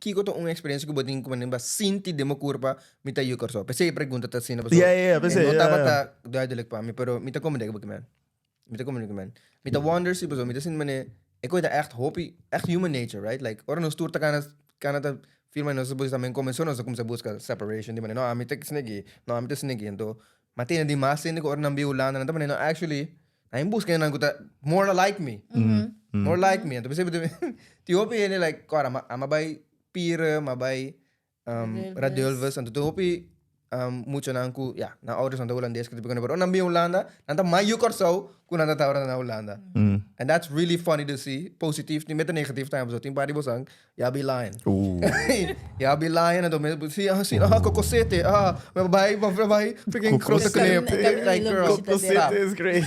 Kiko ta un experiencia ku bo tin ku manera bo a sinti den bo kurpa mi ta yu Kòrsou? P'esei e pregunta ta asina pasobra Ja, ja, ja, p'esei, e no ja, tabata ja. duidelijk pa mi, pero mi ta komprende ku bo kimen. Mi ta komprende ku men. Mi ta wonder si pasobra mi ta sinti manera e kos ta ègt hopi, ègt human nature, right? Like ora nos tur ta kana kana ta firma nos ta buska tambe komensó nos ta kuminsá buska separation di manera no ami ta esaki, no ami ta esaki. Anto mi a tende di mas hende ku ora nan bin Hulanda nan ta manera no actually Nan busca hendenan cu ta more like me. More like me. Anto p'esei tin hopi hende like, ora ama bay Pire, ama bay Radulphus. Anto tin hopi muchanan cu ya, nan oudersnan ta Hulandes cu ta pero ora nan bin Hulanda, nan ta mas yu Corsou cu nan ta ta ora nan na Hulanda. And that's really funny to see. Positief, tin mete negatief tambe, pasobra tin par di bosan Ya be lying. Ya be lying anto mi si ah si ah cocosete ah mi bai mi bai freaking grote knip. Like girl Cocosete is great.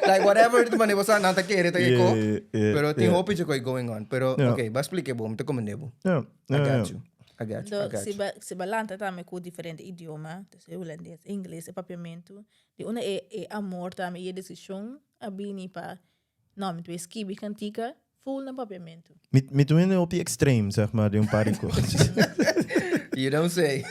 Like whatever di manera bosa nan ta kere ta kiko. Pero tin hopi dje koi going on. Pero okay bo a splike bo mi ta komende bo. I got you. I got you. I got you. Si bo lanta tambe ku diferente idioma, hulandes, ingles, e papiamentu, di unda e amor tambe i e desishon a bini pa No, mi ta skibi kantika full na papiamentu. Mi, mi ta un hopi extreme, zeg maar, den un par di cosas. You don't say.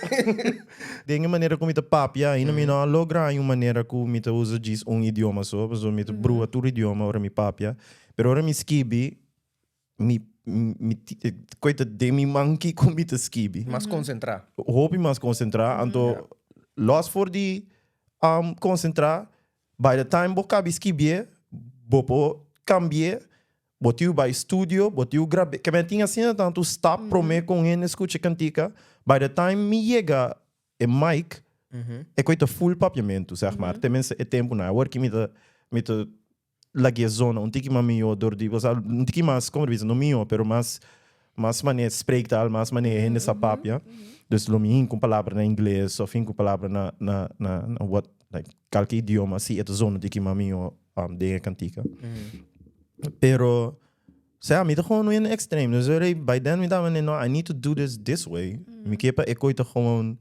Den e manera cu mi ta papia, ainda mi no a logra un manera cu mi ta usa djis un idioma so, pasobra mi ta brua tur idioma ora mi papia. Pero ora mi skibi, mi, mi, koe ta den mi man kico mi ta skibi. Mas concentra. Hopi mas concentra, anto los for di concentra, By the time bo kabi skibié, bo por kambié, bo tin bai studio, bo tin grab'é. Ke men tin asina tantu stap promé ku un hende skucha e kantika. By the time mi yega e mic, e koi ta full papiamentu, zeg maar. Tenminste e tempunan. Awor ki mi ta mi ta laga e zona un tiki mas mihó dor di, osea un tiki mas, komo ta bisa, no mihó, pero mas mas manera spreektaal, mas manera hende sa papia. Dus lo mi hinka un palabra na ingles of hinka un palabra na na na what like kalke idioma si e ta zona di ki mas mihó den e kantika. Pero sea mi ta gewoon un extreme. Dus ora by then mi tabata no I need to do this this way. Mi ke pa e koi ta gewoon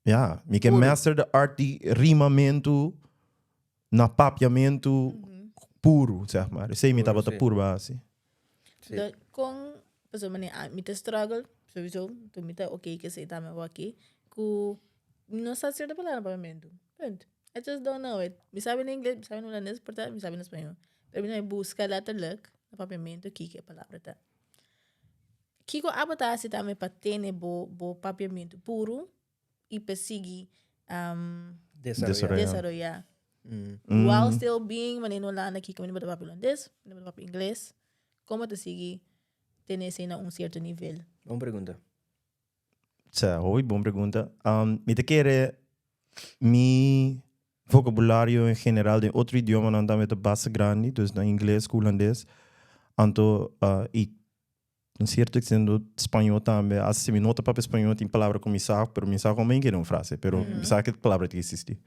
ya mi ke master the art di rimamentu na papiamentu puru zeg maar. Esei mi tabata purba hasi. Kon pasobra mi ta struggle sowieso mi ta oké ku esei tambe awor aki ku Mi no sa cierto palabra na papiamentu. Punt. I just don't know it. Mi sabi na ingles, mi sabi na hulandes, por ta mi sabi na spañol. Pero mi no busca letterlijk na papiamentu kiko e palabra ta. Kiko abo ta hasi tambe pa tene bo bo papiamentu puru i pa sigui um, Desaroyá. desaroyá. While still being manera na Hulanda kiko mi no por ta papia hulandes, mi no por ta papia ingles. Como ta sigui tene esei na un cierto nivel? Bon pregunta. Sa, hopi bon pregunta. Mi ta kere mi vocabulario en general den otro idiomanan tambe ta basta grandi, dus na ingles ku hulandes. Anto i un cierto extendo spañó tambe. Asta si mi no ta papia spañó tin palabra ku mi sa, pero mi sa kon mi kere un frase, pero mi sa ke palabra ta existi.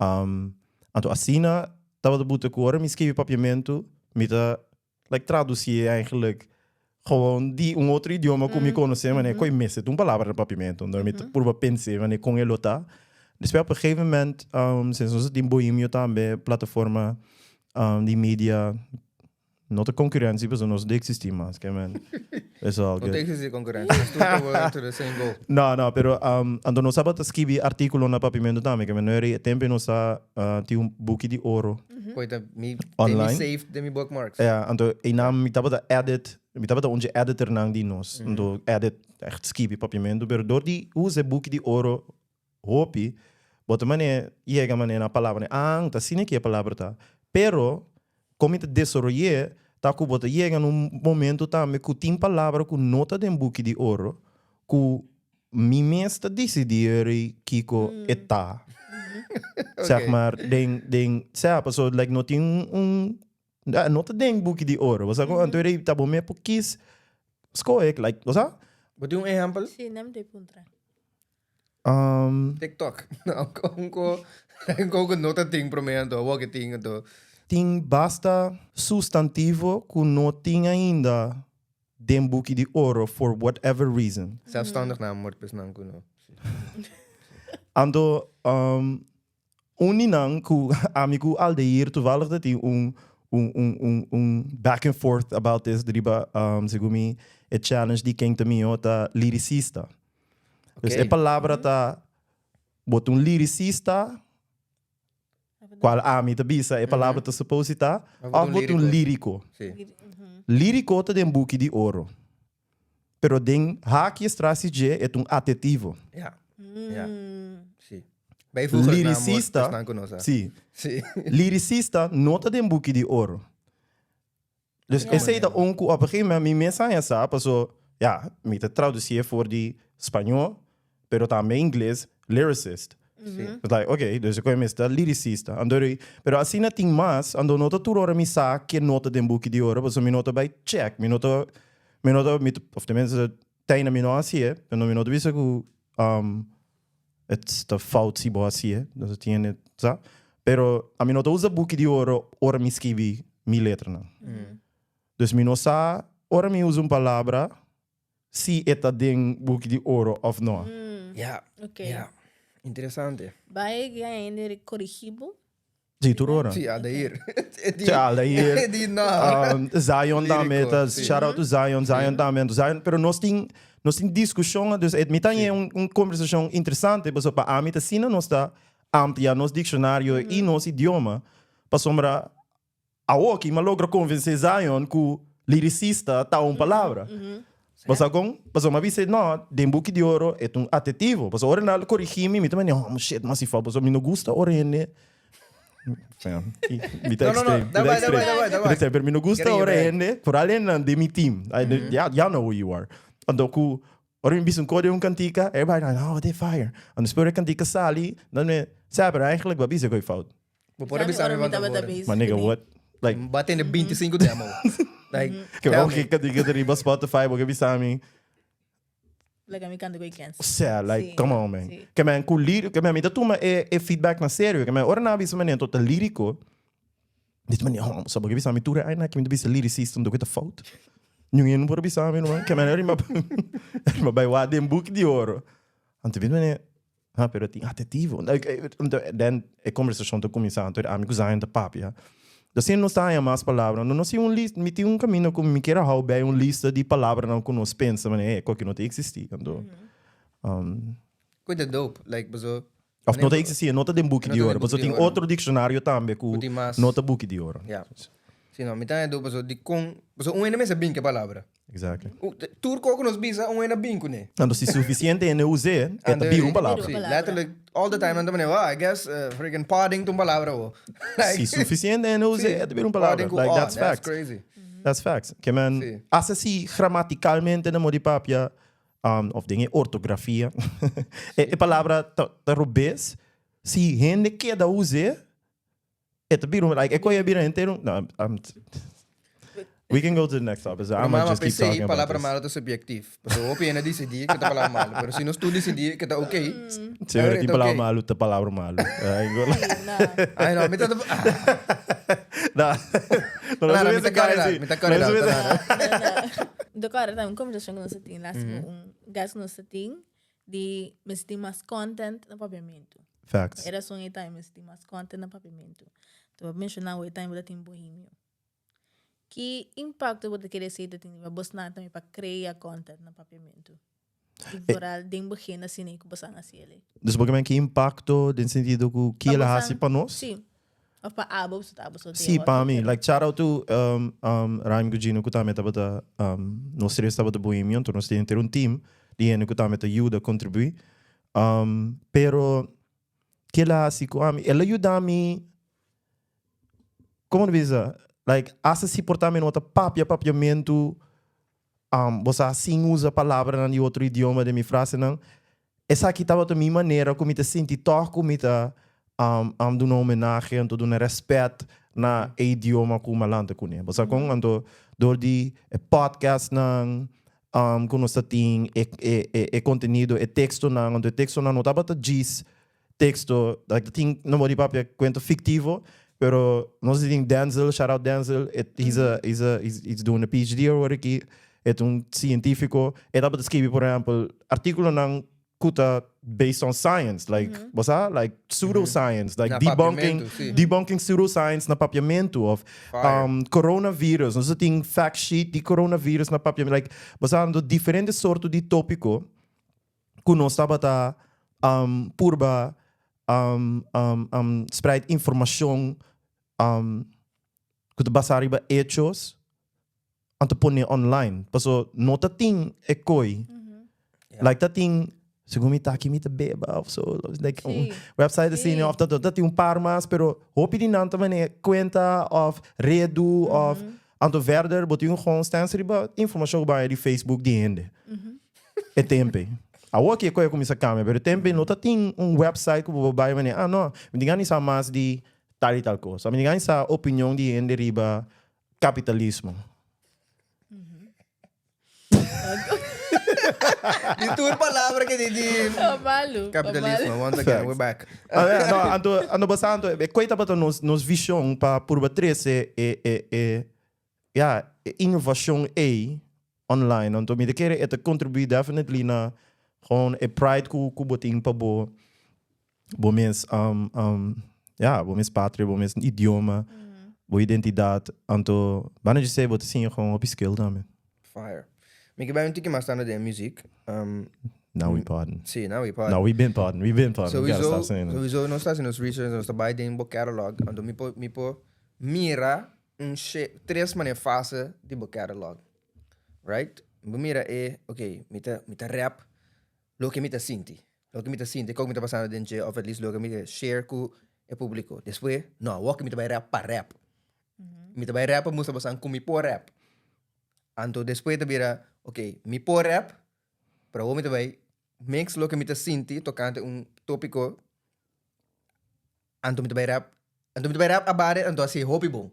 Anto asina tabata buta ku ora mi skibi papiamentu mi ta Like traduci eigenlijk gewoon di un otro idioma ku mi konosé, manera koe mester ta un palabra na papiamentu. Anto mi ta purba pens'é manera kon e lo ta. Despues op een gegeven moment, sinds nos a tin Bohemio tambe, plataforma di media, no ta konkurentie pasobra nos no ta eksistí mas, ke men it's all No good. ta eksistí konkurentie, nos tur ta work to the same goal. No, no, pero anto nos tabata skibi artíkulo na papiamentu tambe, ke men no era e tempu nos a tin un buki di oro. Koe ta mi, den mi Online. saved den mi bookmarks. Ja, anto einan mi tabata edit, mi tabata un dje editornan di nos. Anto edit, echt skibi papiamentu, pero dor di usa e buki di oro hopi, bo ta mane yega mane na palabra, ah, ta asina ki e palabra ta. Pero, kon mi ta desaroy'é, ta ku bo ta yega na un momento tambe ku tin palabra ku no ta den buki di oro, ku mi mes ta disidí eri kiko e ta. Zeg maar, den, den, sea, paso, like, no tin un, no ta den buki di oro. Bo sa kon? Anto eri ta bo mes por kis skohe, like, bo sa? Bo tin un ehèmpel? Sí, nan mi ta puntra. TikTok. Un ko un ko ku no ta tin promé anto awor ke tin anto. Tin basta sustantivo ku no tin ainda den buki di oro for whatever reason. Zelfstandig naamwoord pues nan ku no. Anto un di nan ku ami ku Aldeir toevallig ta tin un un un un un back and forth about this riba segun mi e challenge di ken ta mihó ta liricista. Dus e palabra ta bo ta un liricista cual ami ta bisa e palabra ta supposed ta of bo ta un lirico. Lirico ta den buki di oro. Pero den haki estrasi dje e ta un adjetivo. Liricista, si. Liricista no ta den buki di oro. Dus esei ta un ku op een gegeven moment mi mes haña sa, paso ya, mi ta traducié for di spañó, pero tambe ingles, lyricist. It's like, ok, dus e koe mes ta lyricista. Anto ri, pero asina tin mas, anto no ta tur ora mi sa ke no ta den buki di oro, paso mi no ta bai check, mi no ta, mi no ta, mi ta, of tenminste tijna mi no hasié, pero mi no ta bisa ku het ta fout si bo hasié, dus tin sa. Pero ami no ta usa buki di oro ora mi skibi mi letranan. Dus mi no sa ora mi usa un palabra si e ta den buki di oro of no. Ja, Ok. ja. Interesante. Bai guia hende corigi bo? Si, tur ora. Si, Aldair. Si, Aldair. Di no. Zion tambe Lirico, ta, si. shout out to Zion, Zion tambe. Anto Zion, pero nos tin, nos tin discusion, dus e mi ta haña un, un conversacion interesante, pasobra pa ami ta asina nos ta amplia nos diccionario y nos idioma, pasobra Awoki m'a logra konvensé Zion ku liricista ta un palabra. Bo sa kon? Pasobra m'a bisa, no, den Buki di Oro e ta un adjetivo. Pasobra ora nan a korigí mi, mi ta manda, oh shit, m'a hasi fout. Pasobra mi no gusta ora hende, mi ta No, no, no, extreme, mi da ta bai, da bai, extreme. da bai, da Mi ta bai. extreme, pero mi no gusta Get in your ora bag. hende, vooral hendenan den mi team, ya know who you are. Anto ku ora mi bisa un kos den un kantika, everybody like, oh, they fire. Anto despues ora e kantika sali, nan mi, sa, pero eigenlijk bo a bisa ku e fout. Bo por a Sabi bisa ora mi mi van tabata tevoren. bezig My nigga, kuné. what? Like, Bo a tende 25 demo. Like, que tell ok, me. kantika ta riba Spotify, bo ke bisa mi. Like mi kanta ku e kens. Osea, like, Sí, come on, man. sí. Ke men ku lírico, ke men mi ta tuma e, e feedback na serio. Ke men ora nan a bisa mi ta lírico, dit mane, oh, so bo ke bisa mi tur e aina ke mi ta bisa lyricist, anto ku ta fout. Niun hende no por a bisa mi, no. Ke men ora mi a bai wak den buki di oro. Anto mi mane, Ha, pero tin adjetivo. Den e conversacion ta cuminsa, anto ami cu Zion ta papia. Asina nos ta haña mas palabra. No nos tin un lista, mi tin un camino cu mi kier a hou bij un lista di palabranan cu nos pensa, manera, hey, koki no ta existi. Anto, Cu ta dope, like, paso. Of no ta existi, no ta den buki di oro. Paso tin otro diccionario tambe cu no ta buki di oro. Ja. Si no, mi ta haña dope paso dicon, paso un hende mester bin cu e palabra. Exactly. Tur koko nos bisa, un hende a bin kuné. Anto si suficiente hende us'é, e ta bira un palabra. Si, letterlijk, all the time nan ta manera, oh, I guess freaking podding ta un palabra awo. Si suficiente hende us'é, e ta bira un palabra. Like, that's facts. That's crazy. That's facts. Ke men, hasta si gramaticalmente nan modi papia, of den e ortografia, e palabra ta robes, si hende keda us'é, E ta bira un, like, e koe a bira henter un, no, I'm, we can go to the next topic. Pero I'm gonna mama just keep p'esei talking about palabra this. malo ta subjectief. Pasobra hopi hende disidí ku ta palabra malo, pero si nos tur disidí ku ta oké, Si ora ta tin palabra oké. malo, ta palabra malo. Ay, go Sí, no. Ay no, mi ta ah. No, no, no Nada, se mi ta hubiese kore cae dat, así. mi ta kore No se dat, hubiese- nada. No, no. Dor kòrda tambe un konversashon ku nos a tin laatst ku un guest ku nos a tin di mester tin mas content na papiamentu. Facts. E rason ei tambe mester tin mas content na papiamentu. Te bo menshoná awe tambe bo ta tin Bohemio. Ki impacto bo ta kere esei ta tin riba bosnan tambe pa krea content na papiamentu? I vooral den begin asina ku bosan hasi elei. Dus bo ke men ki impacto den sentido ku ki Pa el a bosan- hasi pa nos? Sí. Of pa abo, pasobra ta abo so Sí, pa mi. Like, shout out to Raim Gugino ku tambe tabata, nos tres tabata Bohemian, anto nos tin henter un team di hende ku tambe ta yuda kontribuí. Pero ke el a hasi ku ami? El a yuda mi, komo ta bisa? Like, asta si por ta mi no ta papia papiamentu, bo sa sin usa palabranan di otro idioma den mi frasenan, Esaki tabata mi manera ku mi ta sinti tòg ku mi ta duna homenahe anto duna rèspèt na e idioma ku mi a lanta kuné. Bo sa kon? Anto dor di e podcastnan, um, ku nos ta tin, e, e, e, e kontenido, e tekstonan, anto e tekstonan no tabata djis teksto, like tin, no bo di papia kuento fiktivo, pero nos tin Denzel, shout out Denzel, e, he's a, he's a, he's, he's doing a PhD awor aki, e ta un sientífiko, e tabata skibi por ehèmpel artíkulonan ku ta based on science, like, bo sa, like pseudoscience, like Na debunking, papiamentu, sí. debunking pseudoscience na papiamentu, of Fire. coronavirus, nos tin fact sheet di coronavirus na papiamentu, like, bo sa, anto diferente sorto di tópiko ku nos tabata purba spreid informashon ku ta basá riba hechos anto pone online. Paso no ta tin e koi. Like ta tin, segun mi ta aki mi ta beba of so, like un website asina of ta tin un par mas, pero hopi di nan ta manera kuenta of redu of anto verder bo tin gewoon stens riba informashon ku bo haña di Facebook di hende. E tempe. Awor ki e koi a kuminsá kambia, pero e tempe no ta tin un website ku bo por bai manera, ah no, mi tin gana di sa mas di tal i tal kos. Mi tin gana di sa opinion di hende riba kapitalismo. Di tur palabra ke di di Oh, malu. kapitalismo. Once again, we're back. Ah, no, anto, anto basa anto, e koi tabata nos, nos vision pa purba trese e, e, e, ya, e inovashon ei online. Anto mi ta kere e ta contribui definitely na gewoon e pride ku ku bo tin pa bo bo mes ya bo mes patria, bo mes idioma, bo identidad. Anto banda dje esei bo ta siña gewoon hopi skill tambe. Fire. Mi ke bai un tiki mas tanto den muziek. Now we podding. Sí, now we podding. No, we been podding, we been podding. We gotta Sowieso, stop saying that. sowieso nos ta hasi nos research, nos ta bai den bo catalog, anto mi por mi por mira un she tres manera fase di bo catalog. Right? Bo mira e, ok, mi ta, mi ta rap loke mi ta sinti. Loke mi ta sinti, kok mi ta pasando den dje, of at least loke mi ta share ku e publiko. Despues, no, awor mi ta bai rap pa rap. Mi ta bai rap pa mustra boso ku mi por rap. Anto despues ta bira, ok, mi por rap, pero awor mi ta bai mix loke mi ta sinti tokante un topiko Anto mi ta bai rap, anto mi ta bai rap about it, anto a hasi hopi bon.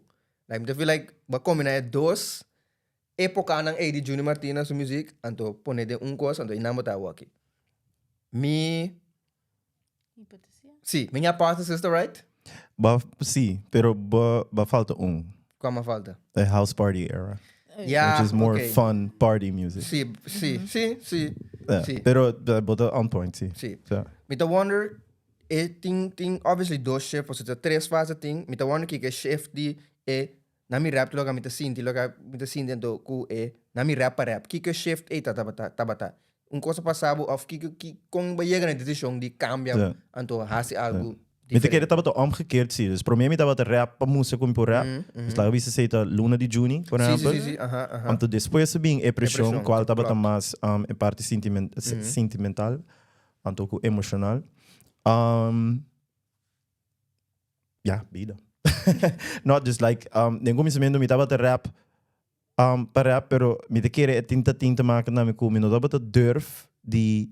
Like mi ta feel like bo a combina e dos epocanan ey di Juni Martina su music, anto pone den un cos, anto eynan bo ta awoki. Mi, Hipótesis. si, mi hypothesis ta right? Ba, si, pero ba, ba falta un. Cual ma falta? The house party era. Ya, Which is more okay. fun party music. Si, si, si, si, Yeah, si. Pero bo ta on point, si. Si. Ja. Mi ta wonder, E tin tin obviously dos shift pasobra ta tres fase tin mi ta wonder kiko e shift di e na mi rap loke mi ta sinti loke mi ta sinti anto ku e na mi rap pa rap kiko e shift ei ta tabata tabata un kos a pasa bo of kiko ki kon bo a yega na e desishon di kambia anto hasi algu Mi ta kere diferente. tabata omgekeerd si dus prome mi tabata rap pa mustra ku mi por rap dus laga bisa esei ta luna di juni por Si si ehempel si si aha aha anto despues a bin e E preshon preshon kual tabata klopt. mas e parti sentimental Anto ku emoshonal. Um, ja, bida. Not just like, den kuminsamentu mi tabata rap, pa rap, pero mi ta kere e tin ta tin te maken na mi ku mi no tabata durf di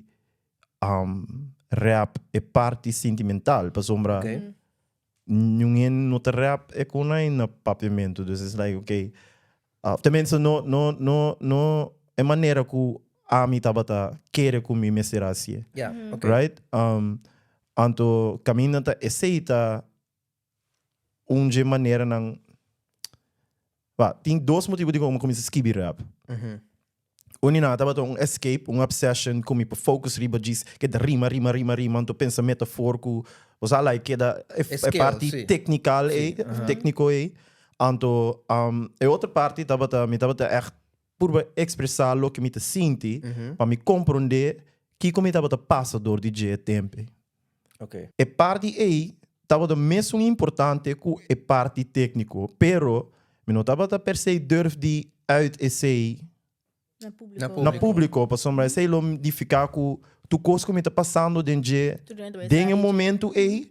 rap e parti sentimental, pasobra niun hende no ta rap e konai na papiamentu, dus it's like, okay, Tenminste no no no no e manera ku ami tabata kere ku mi mester hasié. Ja, oké. Right? Anto kaminda ta esei ta un dje maneranan, ba, tin dos motibu dikon mi kuminsá skibi rap. Un di nan tabata un escape, un obsession ku mi por focus riba djis keda rima, rima, rima, rima, anto pensa metafoor ku bo sa like keda e E skill, parti sí. technical Sí, ei, aha. technico ei. Anto e otro parti tabata mi tabata ègt purba expresa loke mi ta sinti pa mi comprende kiko mi tabata pasa dor di dje e tempo ei. Ok. E parti ei tabata mesun importante ku e parti tecnico, pero mi no tabata per se durf di uit esei Na público. na público, pasobra esei lo nifiká ku tur kos ku mi ta pasando den dje, den e momento ei,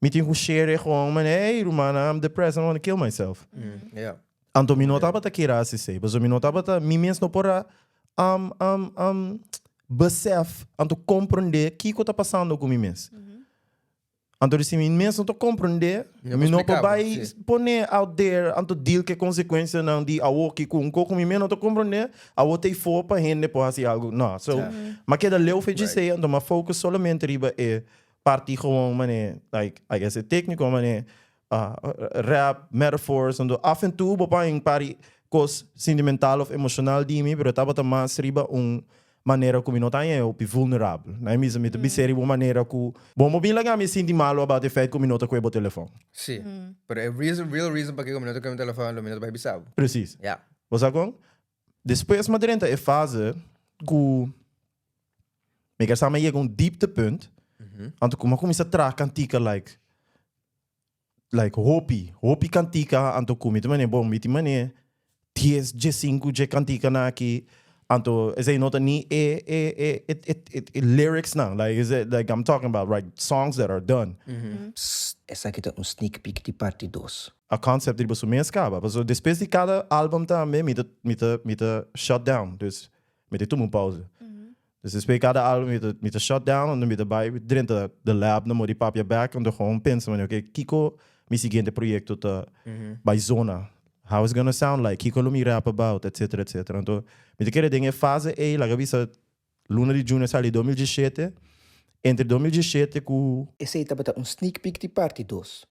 mi tin ku share e gewoon manera, hey ruman, I'm depressed, I wanna kill myself. Yeah. Anto mi no tabata kere hasi esei, pasobra mi no tabata, mi mes no por a besef, anto komprondé kiko ta pasando ku mi mes. Anto di si mi mes no ta komprendé, Mi no mi por no por splika bo, bai sí. pone out there anto deal ku e konsekuensianan di awoki ku un koko mi mes no ta komprendé, awo ta ifó pa hende por hasi algu. No, so m'a keda leu fe djisei, anto m'a focus solamente riba e parti gewoon manera, like, I guess e tékniko manera rap, metaphors, anto af en toe bo por haña un par di kos sentimental of emoshonal di mi, pero tabata mas riba un manera ku mi no ta haña e hopi vulnerabel. Na e misa mi ta bis'é riba un manera ku bo no bin laga mi sinti malu about e feit ku mi no ta kue bo telefòn. Sí, pero e reason, real reason pakiko mi no ta kue mi telefòn lo mi no ta bai bisa bo. Precies. Ya. Bo sa kon? Despues mi a drenta e fase ku mi ker sa mi a yega un dieptepunt, anto ku mi a kuminsá traha kantika like like hopi, hopi kantika anto ku mi ta mane bon mi tin mane dies, diesinku dje kantikanan aki anto esei no ta ni e e e e e e lyrics nan like is it like I'm talking about like songs that are done. Psst, esaki ta un sneak peek di parti dos. A concept riba su mes kaba pasobra despues di kada album tambe mi ta mi ta mi ta shut down dus mi ta tuma un pauze. Dus despues di kada album mi ta mi ta shut down anto mi ta bai drenta the lab na modi papia bek anto gewoon pensa mane oke kiko mi siguiente proyecto ta bai zona how it's gonna sound like kiko lo mi rap about etcetera etcetera anto mi ta kere den e fase ey laga bisa luna di junio a sali 2017 entre 2017 ku Esey tabata un sneak peek di parti dos.